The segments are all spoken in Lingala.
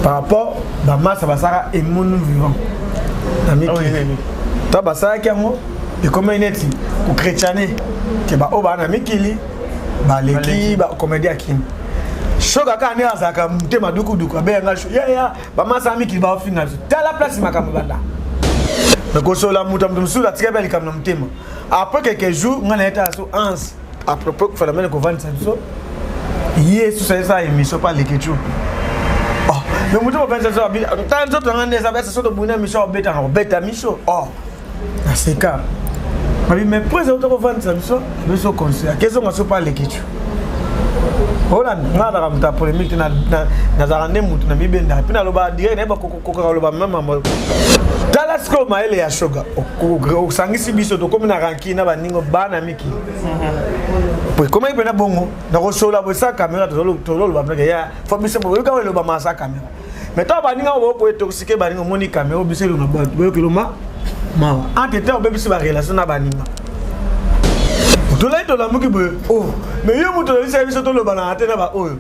Par rapport bamasa basalaka emonu vivant na mikili, to basalaki yango ekomaki neti kokretiane ke baoyo baa na mikili baleki bacomédie ya kini. Shoka kaka nde azalaka motema dukuduku, abeyanga yaya bamasa ya mikili baofinga biso. Tala place makambo ebanda me kosola moto ya moto mosusu atikaki mpe likambo na motema. Après quelques jours, ngai nayetala so anse à propos phénomène kovandisa biso ye susu ayesala émission pa lekecu. Oh, mais moto mopesa biso tala nzoto nanga nde eza besa so tobunda miso obetaka kobeta miso. Oh, naseka babi, mais po eza uta kovandisa biso biso conseil akezonga so pa lekecu. Olanda nga azalaka moto ya polémique te, nazalaka nde motu na mibendaka mpe naloba direct, nayeba kokaka koloba mama. Tala sikoyo mayele ya Shoga, osangisi biso, tokomi na rancune na baningo bana mikili po ekomaki mpena bongo. Nakosola boye sa caméra, tozoloba mpeke ya fo biso oyoka eloba sa caméra, mais ntango baninga oyo bokoye toxike baninga, omoni caméra biso elonga bato boyokelo ma mawa entre temps obebisi barelation na baninga. Tolai tolamuki boye, oh, mais yo moto oyebisaki biso tolobanaka te na baoyo.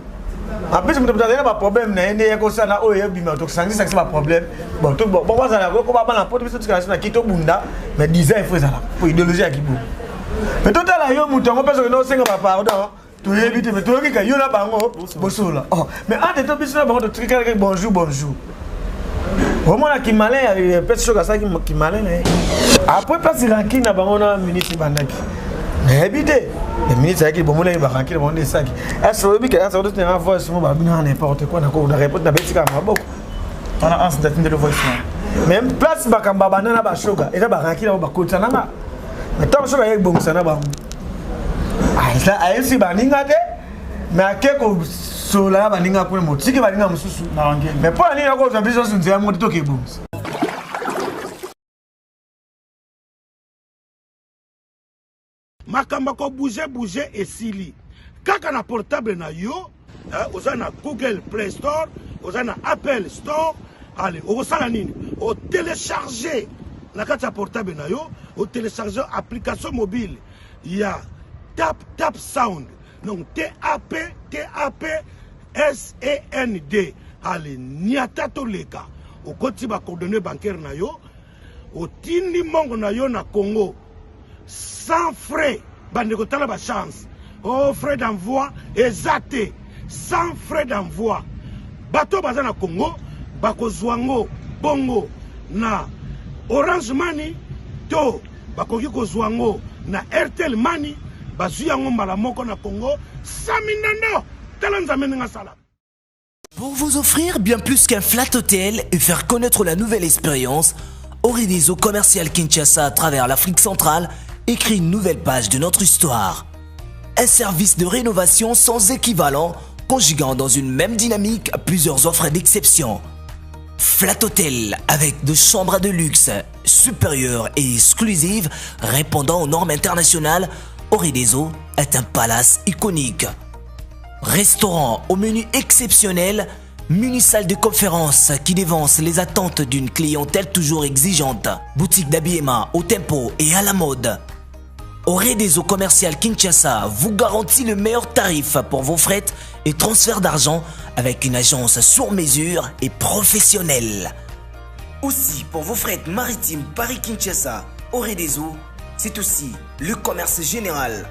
En plus moto moto azali na baproblème na ye nde ye kosala oyo ebima, tosangisakisa baproblème. Bon, bazala ko bana poto, biso tikala na ki tobunda, mais design fo ezalaka po idéologie ya kibomi. Mais totala yo moto yango mpe soki osenga bapardon, toyebi te, mais toyoki ka yo na bango bosola. Oh, mais entre to biso na bango totikalaki bonjour bonjour. Omona kimalin pesi soki asalaki kimalin na ye après place rancune na bango na minute ebandaki, nayebi te. Minute ayaki bomonaki barancune na bango nde esaki ese oyebi ke ese ototinanga voice mo babinaka n'importe quoi na réponse nabeti kaka maboko. Wana anse ndatindeli voice. Mais place makambo abanda na bashoga eza barancune na bango bakotisa nanga, mais ntango soki ayeki bongisa na bango, ayebisi baninga te, mais ake kosola na baninga kuna, motiki baninga mosusu. Mais mpo na nini akozwa biso nyonso nzela moko te tokebongisa? Makambo ya kobouge bouge esili. Kaka na portable na yo, oza na Google Play Store, oza na Apple Store. Ale okosala nini? Otelecharge na kati ya portable na yo, otelecharge application mobile ya Tap Tap Sound, donc Tap Tap Send. Ale niata toleka, okoti bacoordonnées bancaire na yo, otindi mbongo na yo na Congo sans frais. Bandeko, tala bachance. Oh, frais d'envoi eza te, sans frais d'envoi. Bato baza na Congo bakozwa ngo bongo na Orange Money to bakoki kozwa ngo na Airtel Money. Bazwi yango mbala moko na Congo sans mindando. Tala Nzambe ndenge asala. Pour vous offrir bien plus qu'un flat hôtel et faire connaître la nouvelle expérience, Oredeso Commercial Kinshasa à travers l'Afrique centrale écrit une nouvelle page de notre histoire. Un service de rénovation sans équivalent, conjuguant dans une même dynamique plusieurs offres d'exception. Flat Hotel avec deux chambres de luxe supérieures et exclusives répondant aux normes internationales, Oredeso est un palace iconique. Restaurant au menu exceptionnel, mini salle de conférence qui dévance les attentes d'une clientèle toujours exigeante, boutique d'habillement au tempo et à la mode. Oredeso Commercial Kinshasa vous garantit le meilleur tarif pour vos frais et transferts d'argent avec une agence sur mesure et professionnelle. Aussi pour vos frais maritimes Paris-Kinshasa, Oredeso, c'est aussi le commerce général.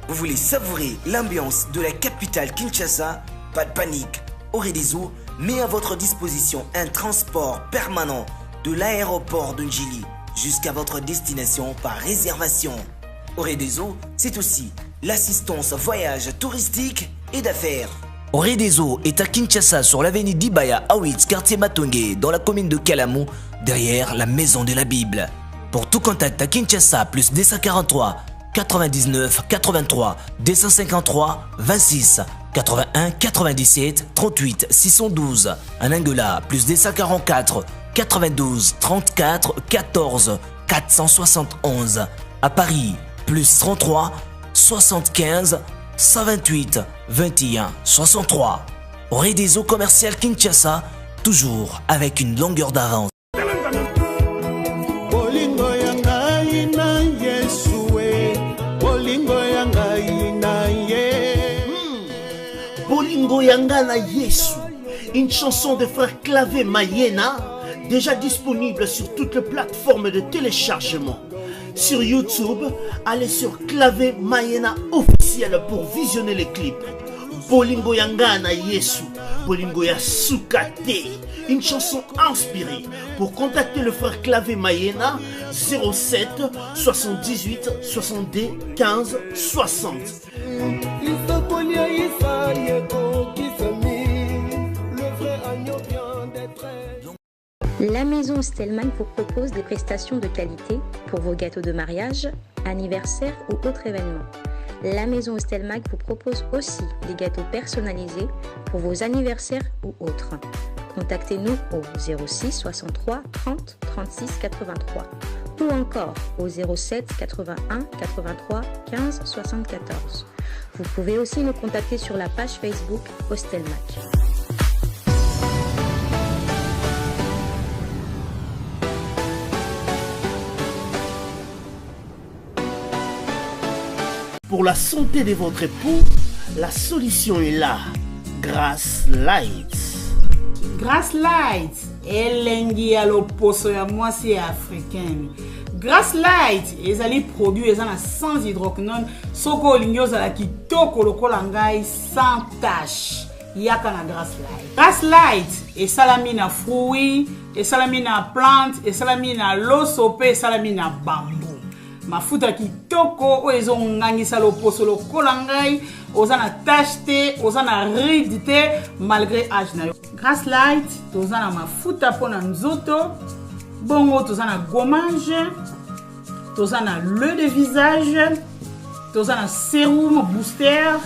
Vous voulez savourer l'ambiance de la capitale Kinshasa? Pas de panique. Oredeso met à votre disposition un transport permanent de l'aéroport de Ndjili jusqu'à votre destination par réservation. Oredeso, c'est aussi l'assistance voyage touristique et d'affaires. Oredeso est à Kinshasa sur l'avenue Dibaya à 8, quartier Matonge, dans la commune de Kalamu, derrière la maison de la Bible. Pour tout contact à Kinshasa, plus 243 99 83 253 26 81 97 38 612. En Angola, plus 244 92 34 14 471. À Paris, plus 33 75 128 21 63. Redeso Commercial Kinshasa, toujours avec une longueur d'avance. Bolingo ya ngai na Yesu e, bolingo ya ngai na ye. Bolingo ya ngai na Yesu. Une chanson de frère Clavé Mayena, déjà disponible sur toutes les plateformes de téléchargement. Sur YouTube, allez sur Clavé Mayena officiel pour visionner les clips. Bolingo ya nga na Yesu, Bolingo ya suka te. Une chanson inspirée. Pour contacter le frère Clavé Mayena, 07 78 62 15 60. Lisakoli ya Isai ekokisami. Le vrai agneau vient d'être. La maison Stellman vous propose des prestations de qualité pour vos gâteaux de mariage, anniversaire ou autres événements. La maison Stelmag vous propose aussi des gâteaux personnalisés pour vos anniversaires ou autres. Contactez-nous au 06 63 30 36 83 ou encore au 07 81 83 15 74. Vous pouvez aussi nous contacter sur la page Facebook Hostelmac. Pour la santé de votre époux, la solution est là. Grace Light. Grace Light, elengi ya loposo ya mwasi ya africaine. Grace Light ezali produit eza na sans hydroquinone soki olingi ozala kitoko lokola ngai sans tache yaka na Grace Light. Grace Light esalami na fruit, esalami na plante, esalami na loso mpe esalami na bambou. Mafuta kitoko oyo ezongangisa loposo lokola ngai, oza na tache te, oza na ride te malgré âge na yo. Grace Light toza na mafuta mpo na nzoto, bongo toza na gommage, toza na lait de visage, toza na sérum booster,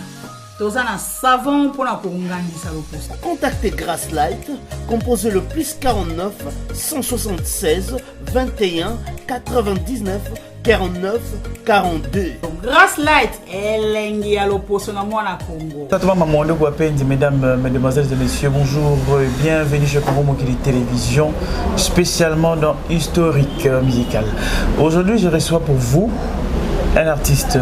toza na savon mpo na kongangisa loposo. Contactez Grace Light, composez le plus 49 176 21 99 49 42. Grace Light, elengi ya loposo na mwana Congo. Tata mama Mwando Wapenzi, mesdames, mesdemoiselles et messieurs, bonjour et bienvenue chez Congo Mokili Télévision, spécialement dans Historique Musical. Aujourd'hui, je reçois pour vous un artiste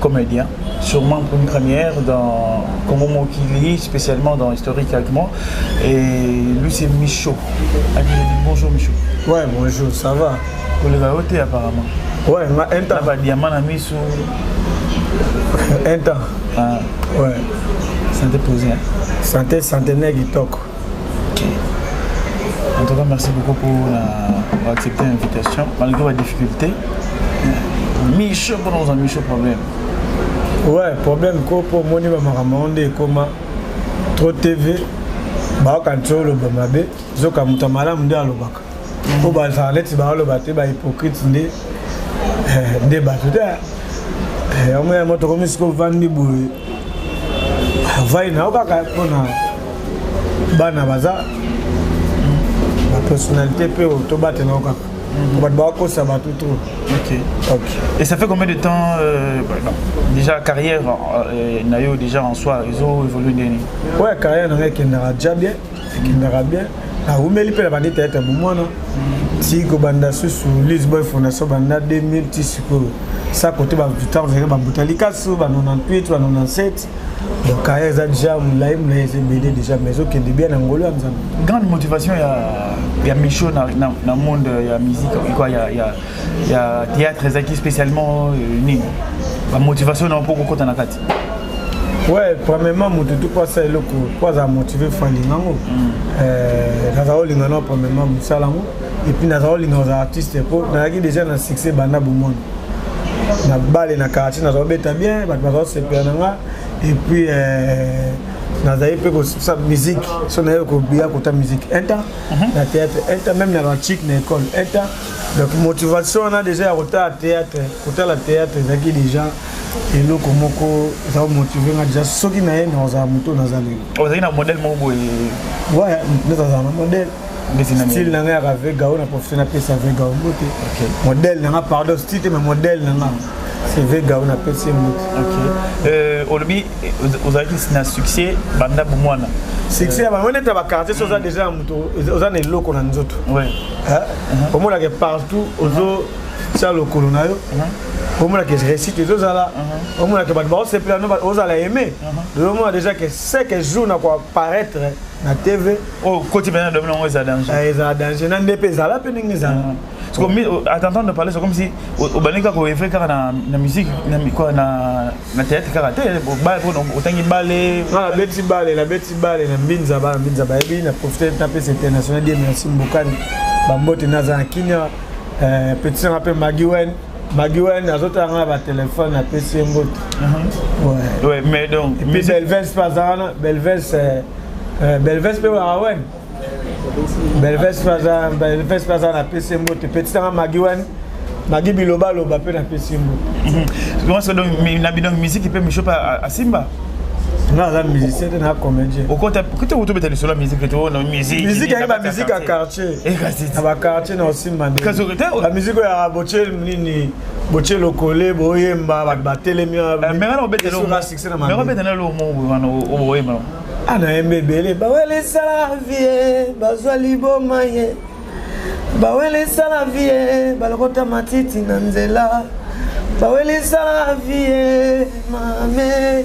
comédien, sûrement pour une première dans Congo Mokili, spécialement dans Historique avec moi. Et lui, c'est Micho. Bonjour Micho. Ouais, bonjour, ça va? Vous l'avez ôté apparemment. Ouais, ma un temps. Là, diamant na misu. Un temps. Ah. Ouais. Santé posée. Hein? Santé, centenaire kitoko. Ok. En tout cas, merci beaucoup pour accepter l'invitation, malgré la difficulté. Micho, pour nous, Micho, problème. Ouais, problème, quoi, pour moi, ni ma maman, comment trop TV, bah, quand tu le mabe, zoka mutamala munde alobaka. Po bazala neti baoloba te, ba hypocrite nde, nde bato te. Yango ya moto komi sikoyo ovandi boye, avai na yo kaka mpona bana baza ba personnalité mpe tobatela yo kaka. Bato bakosa bato trop. Ok. Ok. Et ça fait combien de temps, bah, non, déjà carrière, nayo déjà en soi, ils ont évolué ndeni? Ouais, carrière na ekendaka déjà bien, ekendaka bien. Naumeli mpe na bandi théâtre bomwana. Ti kobanda susu Lisboy Fondation banda 2000 ti sikoyo. Ça côté ba temps vers ba Butalikasu, ba 98, ba 97. Donc carrière eza déjà molai, molai eza ebele déjà, mais ezokende bien na ngolo ya Nzambe. Grande motivation ya Micho na monde ya musique, quoi, ya théâtre ezalaki spécialement nini? Ba motivation na mpo kokota na kati. Ouais, premièrement, moto tout pas ça eloko, po aza motivé faut alinga yango. Naza olinga na premièrement mosala yango, et puis naza olinga oza artiste po nazalaki déjà na succès banda bomoni. Na bale na quartier naza obeta bien, bato baza osepela na nga, et puis nazali mpe kosala musique, so naye kobiya kota musique un temps, na théâtre un temps, même na bachic na école un temps. Donc motivation wana déjà ya kotala théâtre, kotala théâtre ezalaki déjà eloko moko eza komotive nga déjà soki na ye nazala moto naza lelo. Ozalaki na modèle moko boye? Ouais, nazala na modèle. Ndeti nani? Style na nga ya Vega, oyo na profite napesa Vega mbote. Ok. Modèle na nga, pardon, style te, mais modèle na nga. C'est Vega oyo napesi ye mbote. Ok. Olobi, ozalaki na succès banda bomwana. Succès ya bango neti ya ba quartier, so oza déjà na moto, oza na eloko na nzoto. Ouais. Hein? Omonaka partout, ozo Tia lokolo na yo. Omona ke réussite ezozala, omona ke bato baosepela no, ozala aimé. Omona déjà que ce que jour na koapparaître na TV. Oyo koti mpenza na domaine yango, eza danger. Ezala danger na nde mpe ezala mpe ndenge ezala. Parce que, à t'entendre parler, c'est comme si obandi kaka koevre kaka na musique, quoi, na théâtre kaka te, otangi bale. Nga nabeti bale, nabeti bale na Mbinza. Bana Mbinza bayebi. Na profite, napesa international die merci, Mbokani bambote, naza na Kinya. Petit nanga mpe Magi Wen, Magi Wen azotala nga na batelefone, napesi ye mbote. Ouais, mais donc Et puis Belves mpe aza wana, Belves, Belves mpe waka wen, Belves mpe aza, Belves mpe aza, napesi ye mbote. Petit nanga Magi Wen, Magi bilobaloba mpe napesi ye mbote. Comment ça donc na bino musique mpe Micho mpe asimba? Nga aza musicien te, na comédien. Okota kote otobeta lisolo ya musique to na musique. Musique yangi, bamusique ya quartier, na baquartier na osimba nde bamusique oyo yaka botie nini, botie lokole, boyemba, bato batelemi. Obetela eloko moko wana oyemba. Ah, nayemba ebele. Bawelisala vie, bazwa liboma ye, bawelisala vie, balokota matiti na nzela, bawelisala vie mame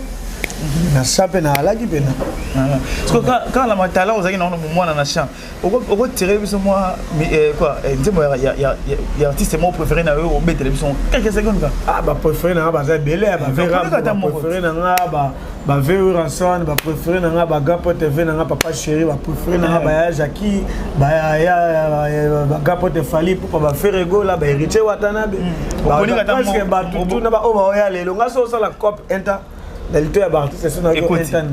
na champ mpe naalaki mpena. Kaka na matala ozalaki nango mwana na champ, okotire biso mwa quoi, nzembo ya artiste moko préféré na yo, obetele biso quelques secondes kaka. Ah, bapréféré na nga baza ebele. Bapréféré na nga bave Ranson, bapréféré na nga bagapo TV na nga papa chéri, bapréféré na nga baya Jaki, bagapo te Fali Pupa, baFerre Gola, baHéritier Watanabe, presque bato tuna baoyo baoya lelo. Nga so osala cop inter na lito ya baartiste so na inter.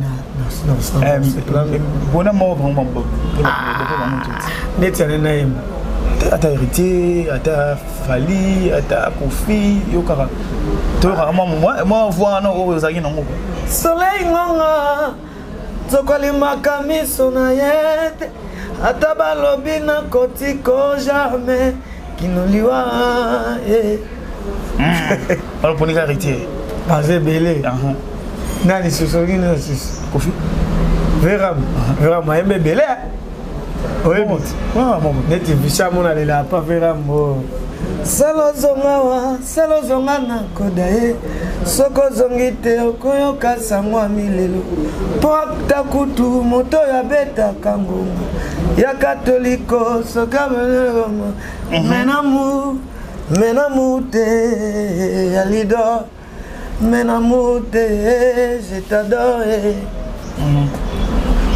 Bona moko bango. Neti ane nayemba? Ata Héritier, ata Fali, ata Kofi, yo kaka toyokaka mwa voix wana oyo ozalaki nango. Soleil ngonga nzokolimaka miso na ye te, ata balobi nakotiko jamais kino liwa ye. Wana oponika Héritier. Baza ebele. Nani susu olingi? Nani susu? Kofi. Veram, Veram ayemba ebele. Oyebi neti visha mona lela pa Veram: sala ozonga wa, sala ozonga na koda ye, soki ozongi te okoyoka sango ya milelo, mpo ata kutu moto oyo abetaka ngonga ya katoliko soki amelongo menamu menamu te ya lidor menamu te, je t'adore.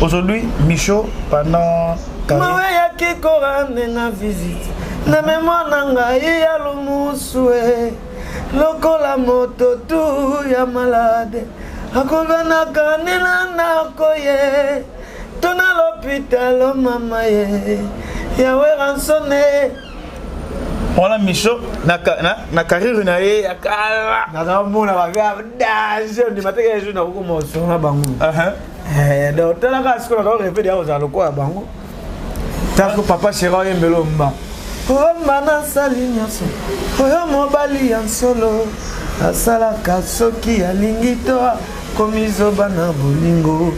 Aujourd'hui, Micho, pendant Mawe yaki korande na visite na mémoire na ngai ya lumusu e, lokola moto tu ya malade akolwanaka nde na ndako ye to na lopitalo, mama ye yawe ransone. Wana Micho na carrière na ye ya kala. Nazamona babe danger, ndima teke jour nakokoma osolo na bango. Donc talaka sikoyo, nazo rêve deya kozala lokola bango. Tako papa chéri oyembela omba omba, nasali nyonso oyo mobali ya nsolo asalaka soki alingi to akomizoba na bolingo.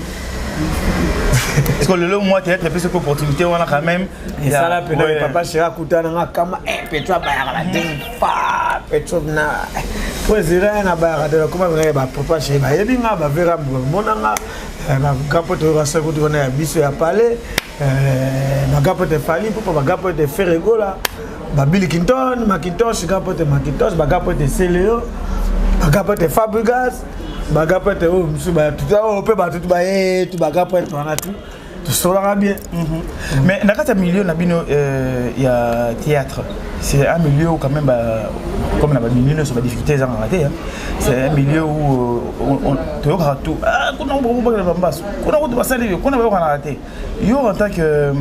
Parce que lelo mwa théâtre epesi opportunité wana quand même. Esala mpena papa chéri akutana nga kama petro abayaka ba fa petro na po ezira na bayaka te. Bakoma benga bapapa chéri, bayebi nga, bavera bamona nga, bagapo toyoka kutu wana ya biso ya palais, bagapo te Fali Pupa, bagapo te Ferre Gola, babili Kinton Makintosh, gapo te Makintosh, bagapo te Celeo, bagapo te Fabregas, bagapo te oyo mosusu oyo mpe bato tu baye tu bagapo ete wana tu tosolaka bien. Mais na kati ya milieu na bino ya théâtre, c'est un milieu où quand même bah, comme na bamilieu nyonso, badifficulté ezangaka te. C'est un milieu où toyokaka tout: kuna bobakela bambaso, kuna kutu basali, kuna bayokanaka te. Yo, en tant que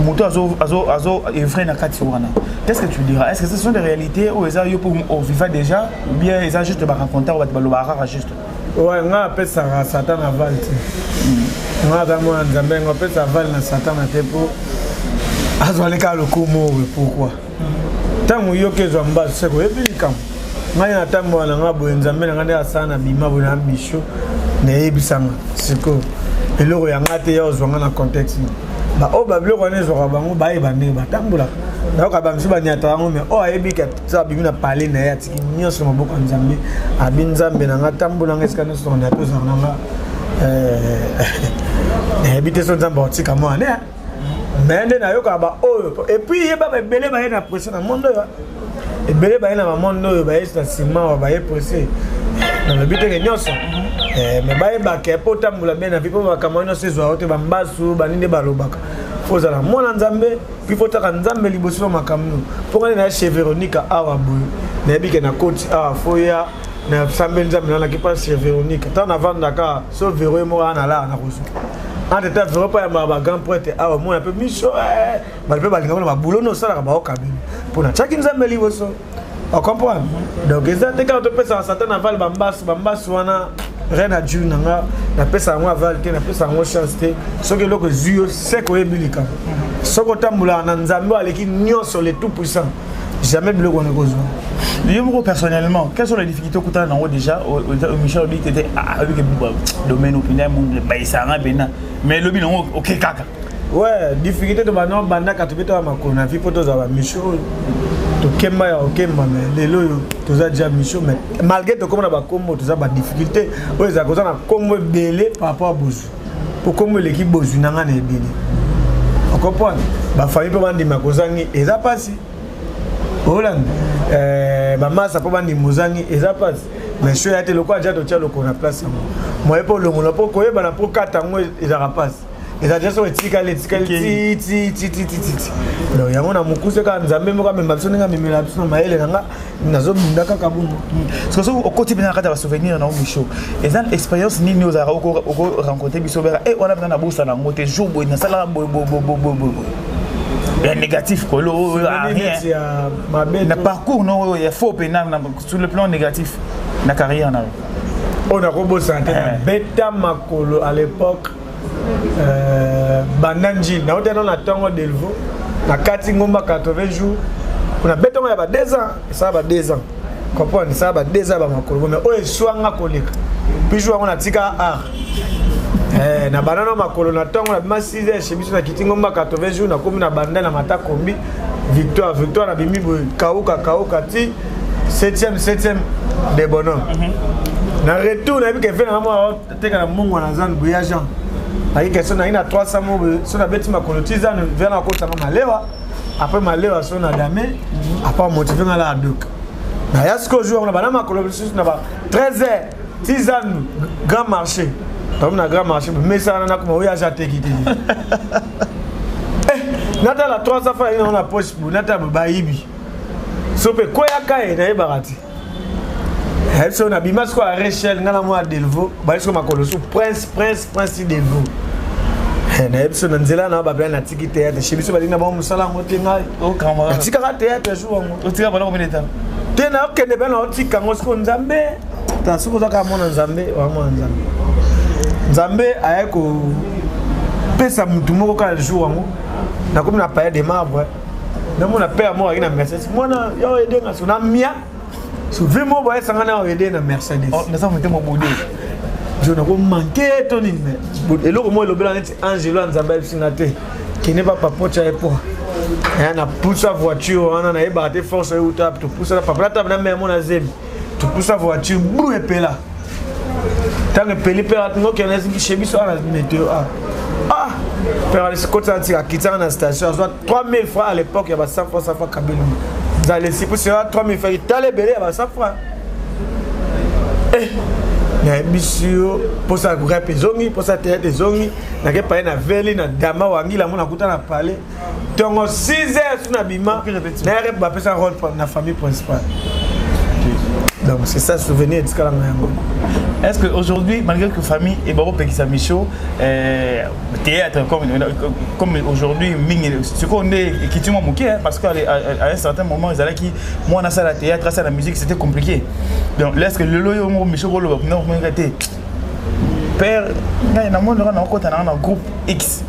moto azo œuvrer na kati wana, qu'est-ce que tu diras? Est-ce que ce sont des réalités oyo eza yo mpo oviva déjà, ou bien eza juste baraconter oyo bato balobaka kaka juste? Ouais, nga apesaka Satan aval te. Nga aza mwana Nzambe, nga apesa aval na Satan te mpo azwali kaka lokumu oyo. Pourquoi? Ntango yoki ezwa mbasu, seke oyebi likambo. Ngai natambola na nga boye, Nzambe na ngai nde asala na bima boye na Misho, nayebisanga sikoyo eloko ya nga te ya ozwa nga na contexte. Baoyo babiloko wana ezwaka bango, bayeba ndenge batambolaka. Nayoka bamisu banyata yango, mais oyo ayebi ke abimi na palais na ye, atiki nyonso na maboko ya Nzambe, abi Nzambe na nga, tambola nga esika nyonso na tozala na nga. Nayebi te so Nzambe akotika mwana, mais nde nayokaka baoyo. Et puis yeba, ebele baye na pression na monde oyo, ebele baye na bamonde oyo, baye na nsima wa baye presse. Nalobi teke nyonso, mais bayebaka mpo otambola bien na vie, mpo makambo nyonso ezwa yo te, bambasu bani nde balobaka. Fo ozala mwana Nzambe, puis fo otaka Nzambe liboso na makambo. Mpo ngai na chez Véronica awa boye, nayebi ke nakoti awa, fo ya nasambeli Nzambe, nanaki mpa chez Véronica. Ntango navandaka so Véro ye moko aa nalala, nakozwa entre temps Véro mpo ayambaka bagrand prêtre awa, mona mpe miso bato mpe balinga mpona babulo no osalaka, baoka bino mpo natiaki Nzambe liboso, ocomprendre. Donc eza te kaka topesaka Satan aval bambasu bambasu wana. Reine adjur na nga, napesa yango aval te, napesa yango chance te. Soki eloko ezwi yo, seke oyebi likambo. Soki otambolaka na Nzambe oyo aleki nyonso, le tout puissant, jamais biloko wana ekozwa. Yo moko personnellement, quelles sont les difficultés okutana nango déjà? Michel obi tete abike domaine opinda monde bayisanga bena, mais elobi nango oke kaka. Ouais, difficulté to bana bandaka tobetaka makolo na vie mpo tozala bamisho oyo tokemba ya kokemba, mais lelo oyo toza déjà misho. Mais malgré tokóma na bakombo, toza badifficulté oyo ezala koza na kombo ebele par rapport a bozwi, po kombo eleki bozwi na ngai na ebele, ocomprendre. Bafamille mpo bandima kozangi eza mpasi, olanda bamasa mpo bandima ozangi eza mpasi. Mais so ya te, lokola ja totya lokolo na place yango, moye mpo olongola, mpo koyebana, mpo kata yango ezalaka mpasi. Eza deja soki etikali, etikali ti ti ti ti ti ti. Donc yango na mokuse kaka, Nzambe moko amema biso ndenge amemela biso na mayele na nga, nazobunda kaka bongo. Soki okoti mpenza na kati ya basouvenir na yo, Micho, eza expérience nini ozalaka okorencontre biso beka e wana mpenza nabosana yango te, jour boye nasalaka boye boye boye boye boye ya négatif kolo na parcours no ya faux mpenza sur le plan négatif na carrière na yo? Oyo nakobosana te, nabeta makolo à l'époque, banda Njili, nauta nano na ntongo Delvo, na kati ngomba 80 jours, mpona betongo ya ba 2 ans, esala ba 2 ans, comprendre, esala ba 2 ans bamakolo. Mais oyo eswanga koleka, puis jour yango natika art na banda na makolo na ntongo, nabima 6 heures chez biso, nakiti ngomba 80 jours, nakomi na banda na mata kombi Victoire, Victoire, nabimi boye, kauka kauka ti 7e 7e de bonhomme. Na retour, nayebi ke ve nanga mwa teka na mbongo na zanu boye, agent ayi question nayi na 300 mo boye. So nabeti makolo ti zanu, ve na kotanga malewa, après malewa so na dame, après motive nga la aduka naya. Sikoyo jour yango na bana makolo lisusu na ba 13 heures ti zanu grand marché, tokomi na grand marché, mesana nakoma oyo aja ateki te. Natala 300 francs yango na poche boye, natala boye, bayibi so mpe kweyaka ye, nayebaka te. Biso nabima sikoyo ya Rachel, ngai na mwa Delvo, bayi sikoyo makolo su prince prince prince Delvo. Nayebi so na nzela na babela, natiki théâtre chez biso, balingi na bango mosala yango te. Ngai natikaka théâtre jour yango te, nakokende mpe naotika yango sikoyo. Nzambe ta, soki oza kaka mwana Nzambe, oya mwana Nzambe. Nzambe aye kopesa motu moko kaka jour yango, nakomi na palais de marbre, namona père moko aki na Mercedes, mwana yo edenga so na mia sovi moko boye esanga na oyo ede na Mercedes. Naza motema bude. Jo nakomanke to nini, me eloko moko elobela neti angelo ya Nzambe ayebisinga te, kende pa papocha ye po napusa voiture wana. Nayebaka te force euta, topusa na papa nataba na mea mona zemi, topusa voiture bru epela. Ntango epeli mpe ngokende chez biso awa na météo, ah père kotisa tika akitaka na station, azwa 3000 francs à l'époque ya ba 100 francs, 100 francs kabeli nzala esi pusi 3000 francs tala ebele ya ba 100 francs. Nayebisi yo, mposa rep ezongi, mposa théâtre ezongi. Nake paye na veli na dama wangila mo, nakuta na palais ntongo 6 heures su nabima na rep, bapesa rôle na famille principale. Donc c'est ça, souvenir etikala nga yango. Est-ce qu'aujourd'hui, malgré que famille et Baro Pekisa Micho, théâtre comme aujourd'hui, ce qu'on est parce qu'à un certain moment, ils allaient qui, moi, ça la théâtre, ça la musique, c'était compliqué. Donc, est-ce que le loyo Micho, non, père, na monde na okota na groupe X.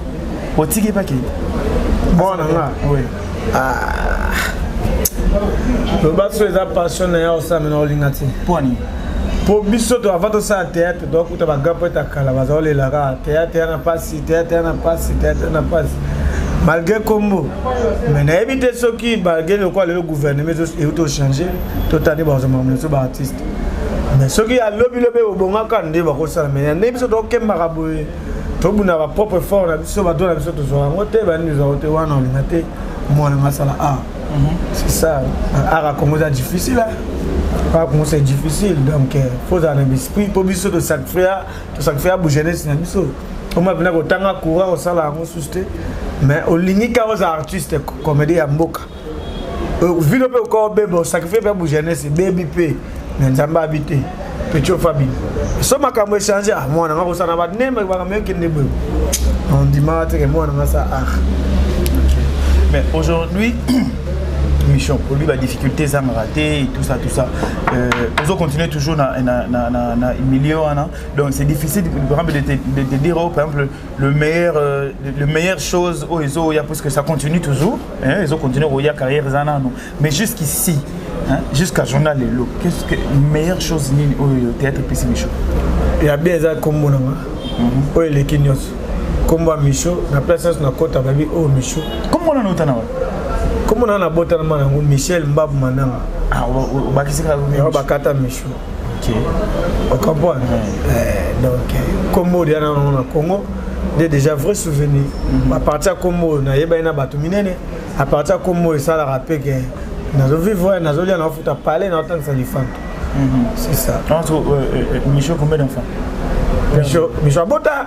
Otiki pa ki? Bon, na oui. Ah. Loba so eza passion na ya osala, na olinga te. Pwani? Po biso to avant tosala théâtre, tokuta bagrand poète ya kala, baza olelaka théâtre ya na pasi, théâtre ya na pasi, théâtre ya na pasi. Malgré kombo, mais nayebi te soki malgré lokola lelo gouvernement euti ochange, totani bazwa makambo na biso baartiste. Mais soki ya lobi lobi obongaka nde bakosala, mais nde biso tokembaka boye, tobunda ba propre fort na biso, bato na biso tozwa yango te, banini tozwa yango te, wana olinga te mwana nga asala art. C'est ça, art ya Congo eza difficile, art ya Congo c'est difficile, donc faut ozala na esprit mpo biso tosacrifia bu jeunesse na biso. Oma mpena kotanga courant kosala yango susu te, mais olingi kaka ozala artiste comédie ya mboka, vino mpe okoka obeba, osacrifie mpe bu jeunesse ebebi mpe na Nzambe abi te petit ofabi so makambo echange. Ah, mwana nga kosala na baneme makambo ekende boye, ondimaka teke mwana nga sa art. Mais aujourd'hui, Michon, pour lui, la difficulté, ça m'a raté et tout ça, tout ça. On continue toujours dans le milieu, hein, donc c'est difficile par exemple, de te dire, oh, par exemple, le meilleure chose, oh, ils ont, parce que ça continue toujours, hein, ils ont continué, oh, il y a carrière, ça, non, non. Mais jusqu'ici, hein, jusqu'à journal Lelo, qu'est-ce que meilleure chose nini au théâtre PC Michon? Il y a bien ça comme mon nom. Oyo eleki nyonso kombo ya Micho na place nyonso nakota babi oyo Micho. Kombo nano otana wa? Kombo nano nabotana ma nango Michel Mbabu Mananga. Ah, obakisi kaka yango bakata Micho. Ok. Ocomprendre? Donc kombo oyo deya nango na Congo nde déjà vrai souvenir. À partir ya kombo oyo nayebani na bato minene, à partir ya kombo oyo esalaka mpe ke nazovivre, nazolia, naofuta palais, naotangisa lifanto. C'est ça. Entre Micho, combien d'enfants? Micho, Micho abota.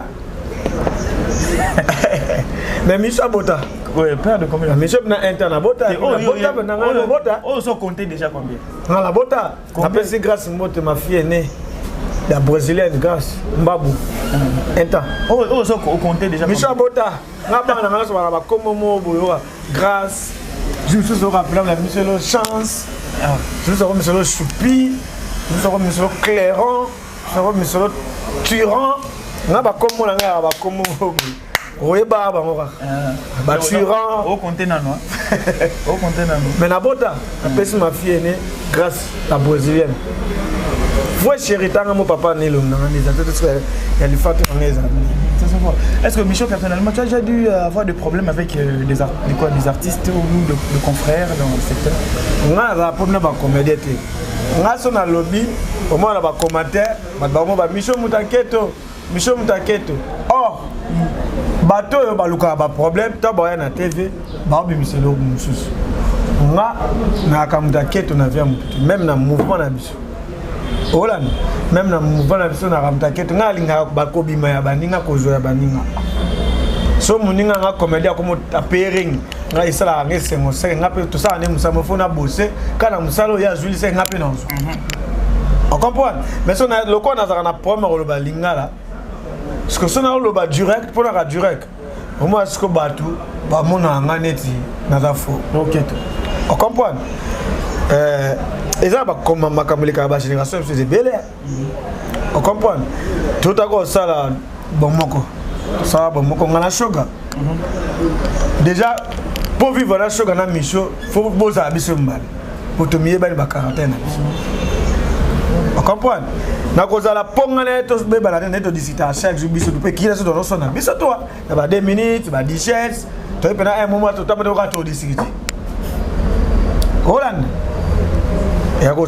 Mais Micho abota. Ouais, père de combien? Micho na interne abota. Oh, abota na ngai abota. Oh, so compter déjà combien? Na la bota. Napesi Grâce Mbote, ma fille aînée. La brésilienne Grâce Mbabu. Inter. Oh, oh, so compter déjà. Micho abota. Nga bana na ngai so ba kombo mo boyo Grâce. Je me suis rappelé la Michel Chance. Je me suis rappelé Michel Choupi. Je me suis rappelé Michel Clairon. Je me rappelé Michel Turan. Nga ba kombo na ngai ba kombo mo boyo. Oyeba bango kaka. Ba Turan. O compter nano. O compter nano. Mais na bota, napesi ma fille aînée Grâce la brésilienne. Vrai chéri tanga mo papa nelo na ngai eza tout ça ya lifato na ngai eza. Est-ce que Michel, personnellement, tu as déjà dû avoir des problèmes avec des artistes ou de confrères dans le secteur? Nga za problème ba comédien te. Nga so na lobby, au moins na ba commentaire, ba bango ba Michel Mutaketo, Michel Mutaketo. Or bato oyo balukaka ba problème to baya na TV, ba obimisa eloko mosusu. Nga nayaka Mutaketo na vie ya motu te, même na mouvement na biso. Olanda, même na mouvement na biso nayaka Mutaketo, nga alingaka bakobima ya baninga, kozwa ya baninga. So moninga nga comédien akomo apairing, nga esalaka nga esengo seke nga mpe tosala nde mosala mofo na bose kaka na mosala oyo azwili seke nga mpe na ozwa. On comprend? Mais so na lokola nazalaka na problème ya koloba lingala, parce que so naoloba direct mpo naka direct omona siko bato bamonaka nga neti naza faux. Ok, to. On comprend? Eza bakoma makambo elekaka ba génération biso ebele. On comprend? Totaka kosala bomoko, tosala bomoko nga na Shoga. Déjà pour vivre na Shoga na Micho, faut bozala biso mbala po tomiyebani ba caractère na biso. On comprend? Nakozala mponga na ye tobebana te, nde todiscutaka chaque jour biso mpe kila so tozosona biso toa na ba 2 minutes ba 17 toyebi mpena un moment totamba tokoka todiscute. Olanda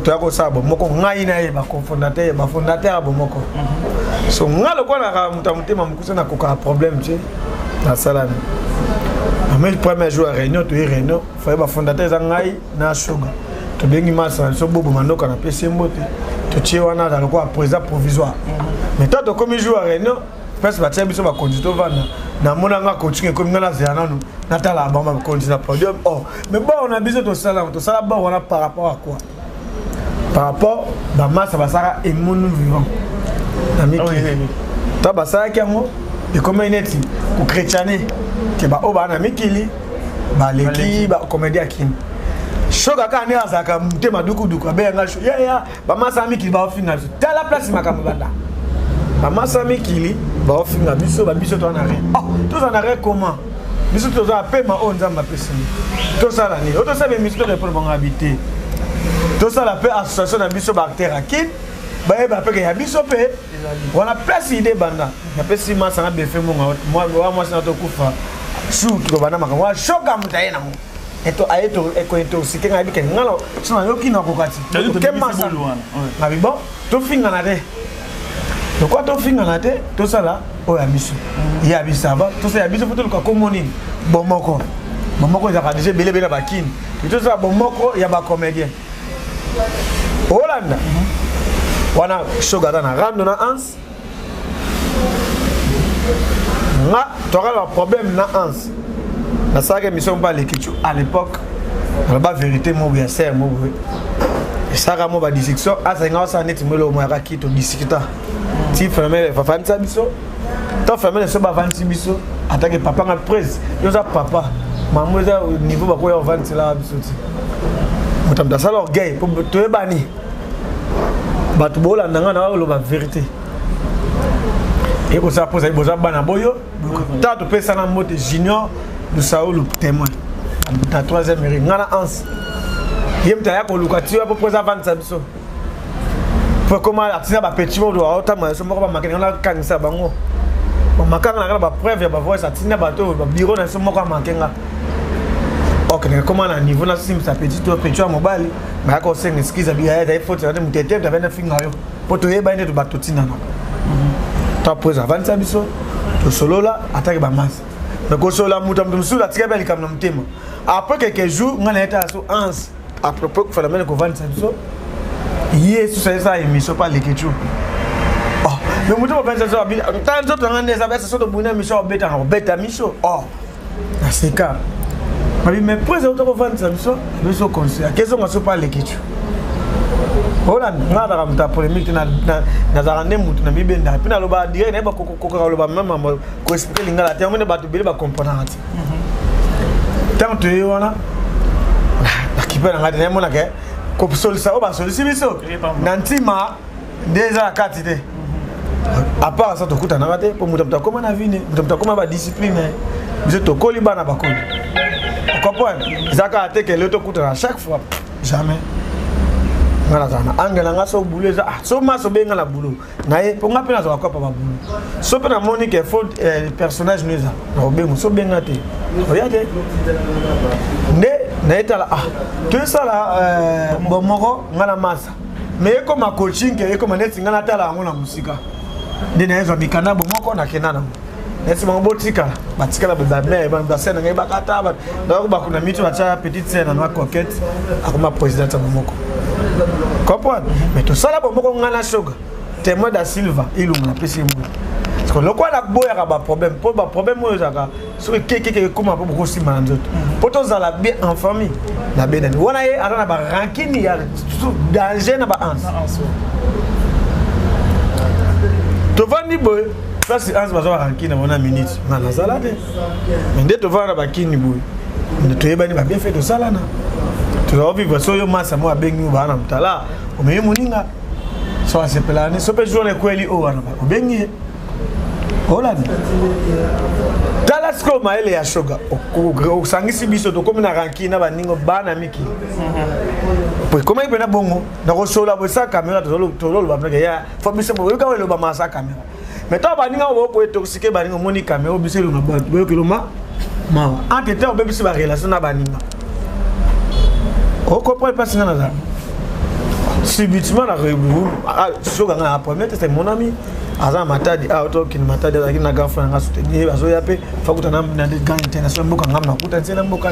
toya kosala bomoko ngai na ye bacofondateur bafondateur ya bomoko. So nga lokola naka moto ya motema mokuse nakokaka problème te, nasalami ameli premier jour ya réunion, toyi réunion faye bafondateur eza ngai na Shoga, tobengi masa na biso Bobo Mandoka, napesi ye mbote, totie wana aza lokola président provisoire. Mais tant tokomi jour ya réunion, place batia biso bakonzi tovanda, namona nga coaching ekomi nga nazela nanu natala bango bakonzi na podium. Oh, mais bord na biso tosala tosala bord wana par rapport à quoi? Par rapport bamasa basalaka emonu vivant na mikili, to basalaki yango ekomi neti kochrétiane ke baoyo baa na mikili baleki bacomédie ya kini. Shoga kaka nde azalaka motema dukuduku, abeyanga yaya bamasa ya mikili baofinga biso. Tala place makambo banda bamasa mikili baofinga biso, babiso toza na rien. Oh, toza na rien comment? Biso toza pema oyo Nzambe apesi tosala nini? Oyo tosala émission torépondre bango abi te, tosala mpe association na biso baacteur akine bayeba mpe ke ya biso mpe wana place ide banda. Napesi masanga befe monga wa mwasi na tokufa Jour tokobanda makambo wana shoka moto aye nango aye kointoxike ngai bike nga so nayoki nakoka ti tokemasa ngabi bon tofingana te lokola tofingana te tosala oyo ya biso mm. ya biso ava tosala ya biso mpo toluka kombo nini bomoko bomoko ezalaka deja ebele ebele na bakini tosala bomoko ya bacomédien olanda mhm. wana shoga aza na rando na anse nga tokala ba problème na anse nasalaka émission mpo alekicu à l'époque naloba vérité mo boye ya sere mo boye esalaka mo badiscussion asenga osala neti mo eloko moyaka ki todiscuta ti famille bafandisa biso to famille so bavandisi biso atake papa nga prise yo oza papa mamo eza niveau bakoya ovandiselaka biso ti moto moto asala orgueil po toyebani bato bolanda nga na oloba verité ekosala mpo ozali boza bana boyo ta topesana mbote junior lusaulu témoin na troisième rue nga na anse ye moto aya koluka ti mpo mpo eza avandisa biso po ekoma atina bapetit oyo aotambola biso moko bamakene nga nakangisa bango bamakanga na nga na bapreuve ya bavoice atinda bato oyo babiro na biso moko amake nga ok nakoma na niveau nasimbisa petit to petit ya mobali bayaka kosenga excuse abi yaya ezali faute nde moto ete abenda finga yo mpo toyebani nde bato totindanaka to apres avandisa biso tosolola ataki bamasi me kosolola moto ya moto mosusu atikaki mpe likambo na motema après quelques jours ngai nayetala so anse à propos kofala mene kovandisa biso ye susu ayesala émission mpo aleki cu oh, me moto kovandisa biso tala nzoto nanga nde eza besa so tobunda émission obetaka kobeta miso oh naseka babi mais prise auta kovandisa biso biso conseil akezonga so mpo aleki cu olanda nga azalaka moto ya polémique te nazalaka nde motu na mibenda mpe naloba direct nayeba kokaka koloba meme koexplike lingala te yango nde bato ebele bakomprenaka te ntango toye wana nakipe na ngai te nayemonaka kosolisa oyo basolisi biso na ntima nde eza na kati te à part ça tokutanaka te mpo moto moto akoma na vine moto moto akoma badiscipline na ye biso tokoli bana bakoli ocomprendre eza kaka te kele tokutana chaque fois jamais nga nazala na angle na nga so boulot eza ah, so maso obenga na boulot na ye mpo nga mpe nazwaka kopa babulu so mpe namoni ke faut eh, personnage no eza nakobengo so benga te oya te nde nayetala ah toyesala eh, bomoko nga na masa mais ekoma coaching ke ekoma neti nga natala yango na mosika nde nayezwa mikanda bomoko nakenda nango neti bango botikala batikala bamere basene na ngai bakata bakuna mito batya petite sere na nga coquette akoma présidente ya bomoko comprendre mais tosala bomoko ngai na shoga témoin da silva ilunga napesi ye moto parce que lokola naboyaka baproblème mpo baproblème oyo ezalaka soki kekeke ekoma mpo bokosimba na nzoto mpo tozala bien en famille na benani wana ye aza na barankine ya danger na baanse tovandi boye place anse baza barankine wana minute nga nazala te me nde tovanda na bakini boye nde toyebani babien fait tosalana tozala vivre so yo masa mo abengi yo baa na motala omemi moninga so asepelani so mpe jour ekweli oyo wana obengi ye olanda tala sikoyo mayele ya shoga osangisi biso tokomi na ranki na baningo bana mikili po ekomaki mpena bongo nakosolola boye sa kamera tozoloba mpeke ya fo biso oyoka elobama sa kamera mais ntango baninga oyo boye toxike baninga omoni kamera obiso elonga bato boyokelo ma mawa entre temps obebisi barelation na baninga okomprendre mpasi nga nazala subitement na soka nga na premier te c'est mon ami aza na matadi awa ah, tokende matadi azalaki na grand frère na nga soutenir azoya mpe fakuta na grand international mboka nga nakuta nse na mboka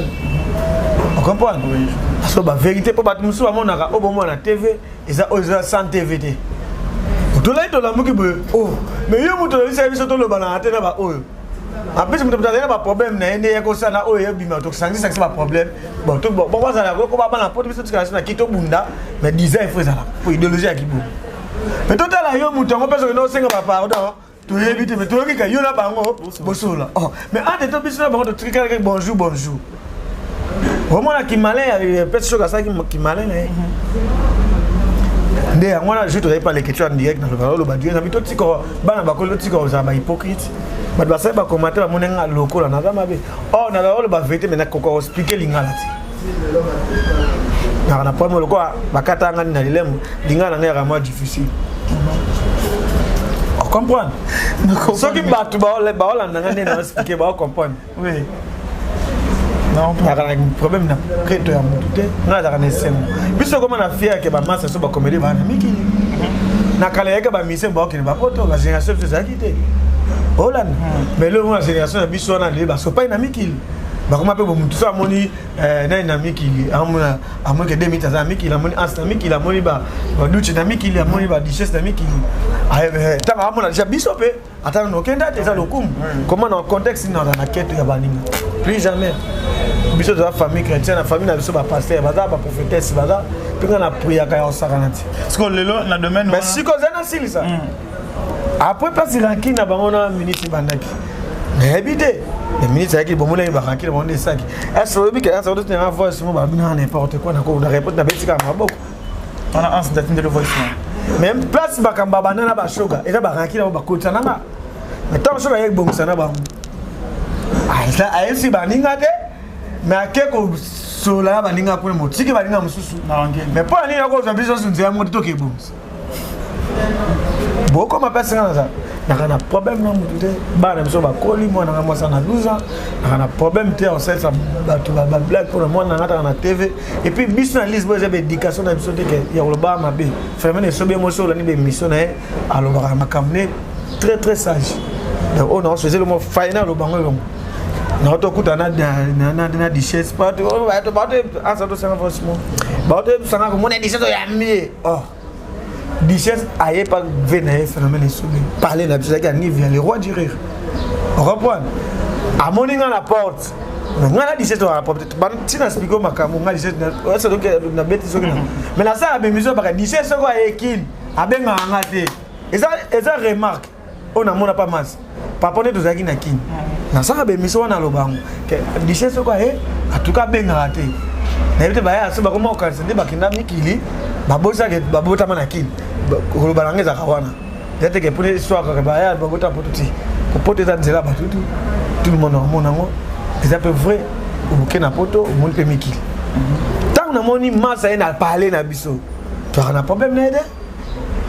ocomprendre aso bavérité mpo bato mosusu bamonaka oyo bomona na tv eza oyo eza sans tv te tolai tolamuki boye o oh, mais yo moto oyebisaki biso tolobanaka te na baoyo en plus moto moto azali na baproblème na ye nde ye kosala oyo ebima tosangisangisa baproblème bon bazala ko bana poto biso tikala na ki tobunda mais design fo ezalaka po idéologie ya kibunda mais totala yo moto yango mpe soki osenga bapardon toyebi te mais toyoki ka yo na bango bosolola oh mais entre to biso na bango totikalaki bonjour bonjour omona kimalin pesi soki asalaki kimalin na ye nde yango wana jour tozali pa leketio en direct naloba oloba direct nabi totika bana bakoli totika kozala bahypocrite bato basali bakomate bamoni nga lokola naza mabe or nazala oloba verité mais nakoka koexplike lingala te naka na problème lokola bakata nga na lilemo lingala na ngai yaka mwa difficile. Comprendre? Soki bato baolanda nga nde na expliquer, baocomprendre. Oui. Nazalaka na problème na keto ya motu te, ngai azalaka na esengo. Biso okoma na fier ke bamasa so bakomedi baa na mikili. Na kala yaka bamisien baokende bapoto, bagénération biso ezalaki te olanda. Mais lelo na génération na biso wana, lelo basopai na mikili bakoma mpe bomutu so amoni nani na mikili, amona amoni ke 2000 aza na mikili, amoni anse na mikili, amoni baduce na mikili, amoni baduchesse na mikili. Ntango amona deja biso mpe ata nano okenda te, eza lokumu. Comment na contexte nini naza na keto ya baninga? Plus jamais. Biso toza famille chrétienne, na famille na biso bapaster baza, baprophétesse baza mpe. Nga na priaka ya kosakana ti. Sikoyo lelo na domaine mais sikoyo oza nasilisa. Après, place rankine na bango na minute ebandaki, nayebi te. Mais minute ayaki, bomonaki barankine bango nde esaki ese oyebi ke ese ototinanga voice mo babinaka n'importe quoi. Na réponse nabetikaka maboko. Wana anse ndatindeli voice wana. Mais place makambo abanda na bashoga eza barankine bango bakotisa nanga. Mais ntango soki ayeki bongisa na bango, ayebisi baninga te, mais ake kosola na baninga kuna, motiki baninga mosusu. Mais mpo na nini akozwa biso nyonso nzela moko te? Tokebongisa bokoma mpasi. Nga naza naka na problème na motu te. Bana biso bakoli, mwana nga mwasi na 12 ans, naka na problème te. Osalisa bato bablague mpona mwana nanga taka na TV. Et puis biso na lise bo eza baéducation na biso te ke ya koloba mabe. Vraiment, esobe mosi olandi baémission na ye, alobaka makambo ne très très sage. Donc oyo naoso eza elongo fai na aloba ngo elongo naotokuta na duchesse bato tosanga franchement, bato toyebisanga komona duchesse oyambi ye. Oh, duchesse aye pa ve na ye phénomène esobe parler na biso, ezalaki ya Nivia, le roi du rire. Reprendre amoni nga na porte, nga na duchesse tozala porte ntina explique makambo. Nga duchesse nabeti soki na mais nasala bémission baka duchesse soko ayekini abengaka nga te. Eza remarque oyo namona pa masi papa nde tozalaki na kini, nasala bémission wana, aloba yango ke duchesse soko aye atuka abengaka te. Nayebi te, baya so bakoma kokanisa nde bakenda mikili, babosaka babotama na kini. Koloba nanga ezalaka wana eza teke mpona histoire kaka baya babota poto ti poto eza nzela batutu, tout le monde amona yango. Eza mpe vrai, oke na poto, omoni mpe mikili. Ntango namoni masa ye na parle na biso, toyaka na problème na ye te,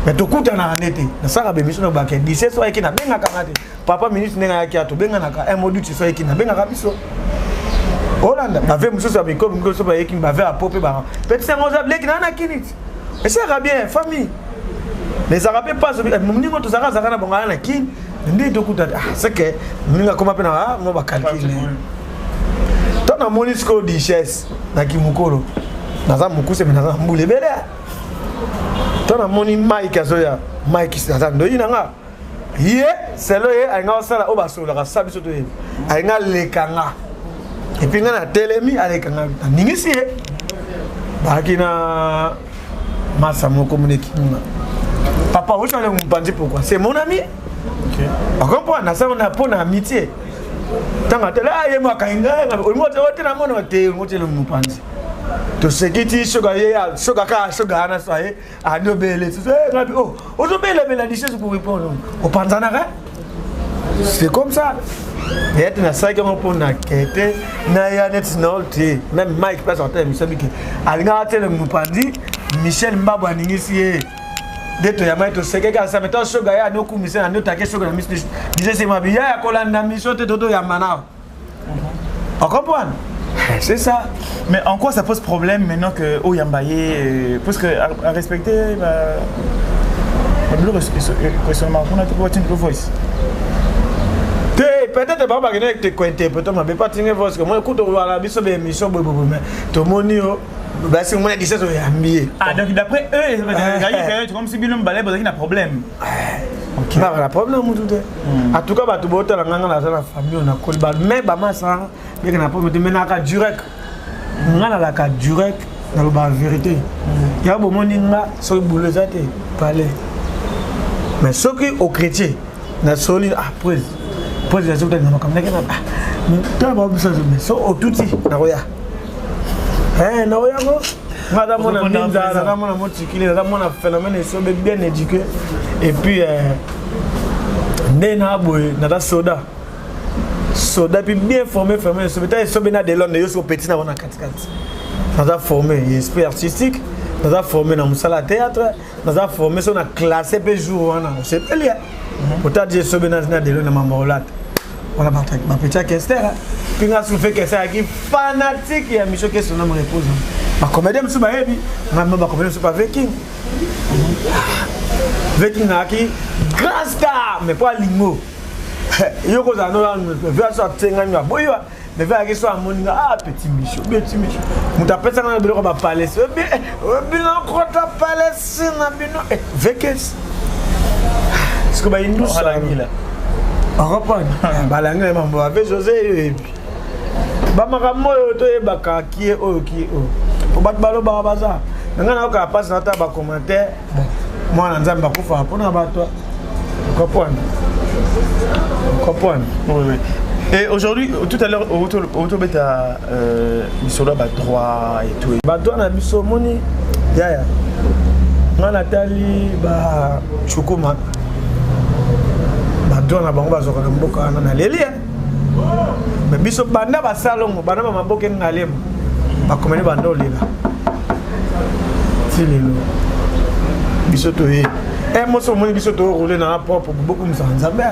mais tokutanaka nde te. Nasalaka bémission na bake dise so ayeki nabengaka nga te. Papa minute ndenge ayaki ya tobenganaka un moduti so ayeki nabengaka biso olanda bave mosusu ya mikobi mikobi so bayeki bave apo mpe baka petit yango oza leki naa na kini ti esalaka bien famille, mais ezalaka mpe pasi. Moningo tozalaka azalaka na bango aya na kini nde tokuta. Ah, c'est que moninga akoma mpe na mo bacalcule. To namoni sikoyo duchesse na kimokolo, naza mokuse me naza na mbula ebele. To namoni Mike azoya, Mike aza ndoyi na nga. Ye selo ye alinga osala oyo basololaka sa biso toyebi, alinga aleka nga. Epuis nga natelemi, aleka nga, naningisi ye. Baaki na masa moko moneki nga papa osala mopanzi. Pourquoi? C'est mon ami, ocomprendre? Nasala na mpo na amitié. Ntango atele ye mo akangi ngai, olingo te namona te, olingo te mopanzi. Toseki ti soka ye soka kaka soka wana so aye andi obele susu ngabi o ozobelabela duchesse pour répondre opanzanaka. C'est comme ça ete nasalaki yango mpo na kete naya neti nao te. Même Mike place ata émission bike alingaka te le mopanzi Michel Mbabo aningisi ye nde toyamaki tosekeki asame to soga ye ani okumisa na nde otake soga na miso disese mabi ya ya kolanda miso te totoyamba nao. On comprend? C'est ça. Mais en quoi ça pose problème maintenant que oyamba ye, parce que à respecter bah biloko questionnement kuna te po atindi voice? Te, peut-être bango bakendaki te kointerprete mabe pa tinge voice. Moi kuta wana biso baémission boyeboye, mais tomoni yo basi omona 17 oyambi ye. Ah, donc d'après eux ezalaki comme si bino mibale bozalaki na problème. Naka na problème mutu te. En tout cas bato botala nganga, naza na famille oyo nakoli ba mais bamasa beke na problème te. Mais naka direct, nga nalaka direct, naloba vérité ya bomoni nga. Soki bulo eza te palais, mais soki ochrétien nasoli, ah prise prise nazokutana makambo ndenge na tala bango biso. Mais so otuti nakoya, nakoyango. Nga aza mwana minza, naza mwana motikili, naza mwana phénomène esobe, bien éduqué. Et puis nde na boye naza soda soda, puis bien formé. Phénomène esobe ta esobe na delonde yo soki opeti na wana katikati, naza formé esprit artistique. Naza formé na mosala ya théâtre, naza formé so na classe mpe jour wana osepeli otadi esobe na delo na mamorolata wana bapetia kester mpe nga sufe kester ayaki fanatique ya micho keso na morepose. Bacomédien mosusu bayebi nga, bacomédien mosusu baveking veking ayaki grand star, mais mpo alingo yo kozala no so atengami aboyiwa, mais ayaki so amoni nga: "Ah, petit Micho, petit Micho." Moto apesanga na biloko bapalesi bino, kota palesi na bino vekes siko bayindusalangila okompane balangila mambo ave José eyebi bamakambo oyo toyebaka kie oyo kie oyo po bato balobaka baza na ngai nayokaka mpasi na ata bacommentaire. Bon, mwana Nzambe akufaka mpona bato, comprendre, comprendre. Oui. Et aujourd'hui, tout à l'heure, autobeta lisolo ba droit et tout. Badroit na biso, omoni yaya, nga natali bacukuma, badroit na bango bazwaka na mboka wana naleli. Mais biso banda basalongo, banda bamaboke ngalema, bakomeli banda olela ti lelo. Biso toye e moso, omoni biso toroule na propre bokumisaka Nzambe.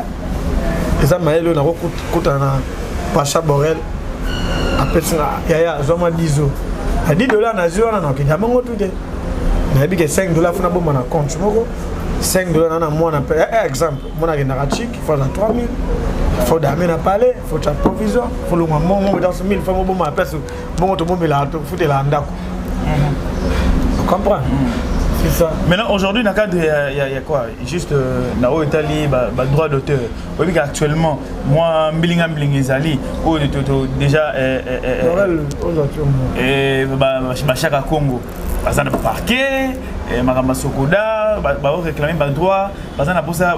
Eza mayele oyo nakokutana na Pacha Borel, apesi nga: "Yaya, azwa mwa 10 na 10 dollar." Nazwi wana, nakokende bongo tu te. Nayebi ke 5 dollar funa bomba na compte moko, 5 dollar na mwana mpe. Exemple, mwana akendaka chik, faut na 3000, faut dame na palais, faut tia provision, faut longwa mbongo dans 1000, faut moboma place mbongo tobombelaka, tofutelaka ndako, comprendre, c'est ça. Maintenant, aujourd'hui, dans le cadre, il y a quoi? Juste, na oyo etali ba, ba droit d'auteur. Oui, actuellement, moi, mbilinga mbilinga ezali, oyo déjà ba ba Chaka Congo baza na parquet, makambo ya Sokoda, baoréclame badroit, baza na mposa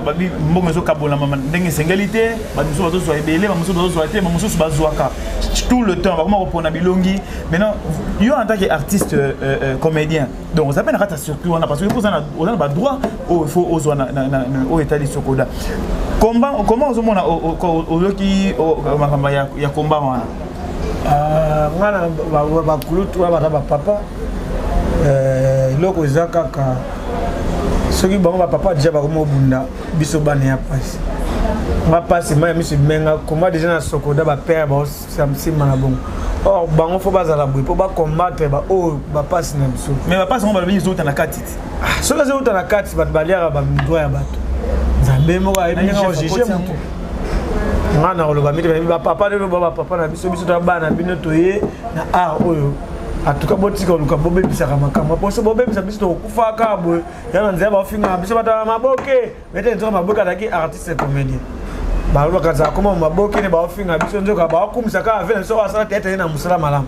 mbongo ezokabolama ndenge esengeli te. Bato mosusu bazozwa ebele, bamosusu bazozwa te, bamosusu bazwaka tout le temps, bakoma kopona bilongi. Maintenant, yo en tant que artiste comédien, donc oza mpe na kati ya circuit wana, parce que oza na badroit oyo il faut ozwa oyo etali Sokoda. Comment ozomona, oyoki makambo ya komba wana? Nga na bakulutu wana baza bapapa. Eloko eza kaka soki bango bapapa deja bakoma obunda, biso bana ya pasi. Nga pasi mai ya miso emenga koma deja na Sokoda, bapere baosimba na bongo. Or bango fo bazala boye mpo bacombattre baoyo bapasi na biso. Mais bapasi yango balobi ezouta na kati. Soki ezouta na kati, bato baliaka badroit ya bato, Nzambe moko ayebi ndenge ojuge motu. Nga na koloba miti bapapa nde loba bapapa na biso, biso toya bana bino, toye na art oyo. Atuka botika oluka bobebisaka makambo, mpo so bobebisa biso tokokufa kaka boye. Ya na nzela bafingaka biso bato ya maboke ete nzoka maboke azalaki artiste comédien, balobaka azala koma maboke nde baofinga biso, nzoka baokumisa kaka ve na biso oyo asala tete ye na mosala malamu.